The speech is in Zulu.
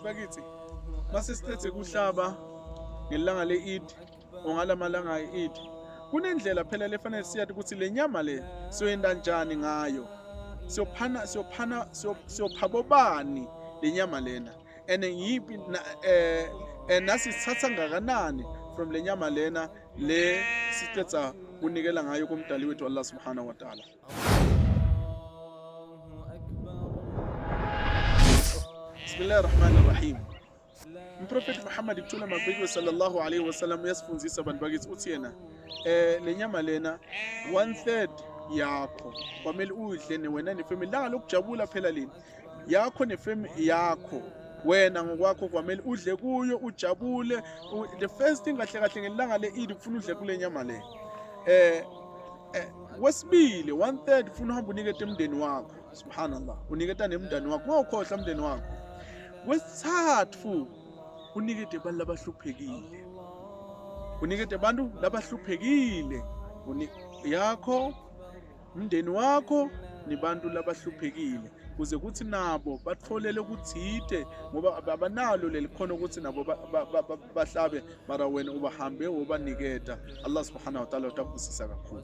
Bantu bakithi, mase sithethe kuhlaba ngelanga le-Eid ongalamalanga e-Eid, kunendlela phela lefanele siyathi ukuthi le nyama le siyoyenda njani ngayo, siyophana siyophana siyopha bobani le nyama lena, and ngiyiphi nasi sithatha ngakanani from le nyama lena le sicetha kunikela ngayo kumdali wethu Allah subhanahu wa ta'ala. Bismillahir Rahmanir Rahim. Mprofeti Muhammad kuthula mabheki sallallahu alaihi wasallam uyasifundisa abantu bakithi, uthi yena le nyama lena 1/3 yakho kwamele uyidle ne wena nefamily, langa lokujabula phela leli yakho nefamily yakho, wena ngokwakho kwamele udle kuyo ujabule. The first thing kahle kahle ngelanga le-Eid kufuna udle kule nyama le. Wesibili 1/3 ufuna uhambe unikete umndeni wakho, subhanallah, uniketa nemndeni wakho, ungawukhohlwa umndeni wakho. Wesithathu unikete abantu labahluphekile, unikete abantu labahluphekile yakho umndeni wakho nibantu labahluphekile, kuze kuthi nabo batholele kuthide, ngoba abanalo leli khono ukuthi nabo bahlabe, mara wena ubahambe wobaniketa. Allah subhanahu wa ta'ala utakubusisa kakhulu.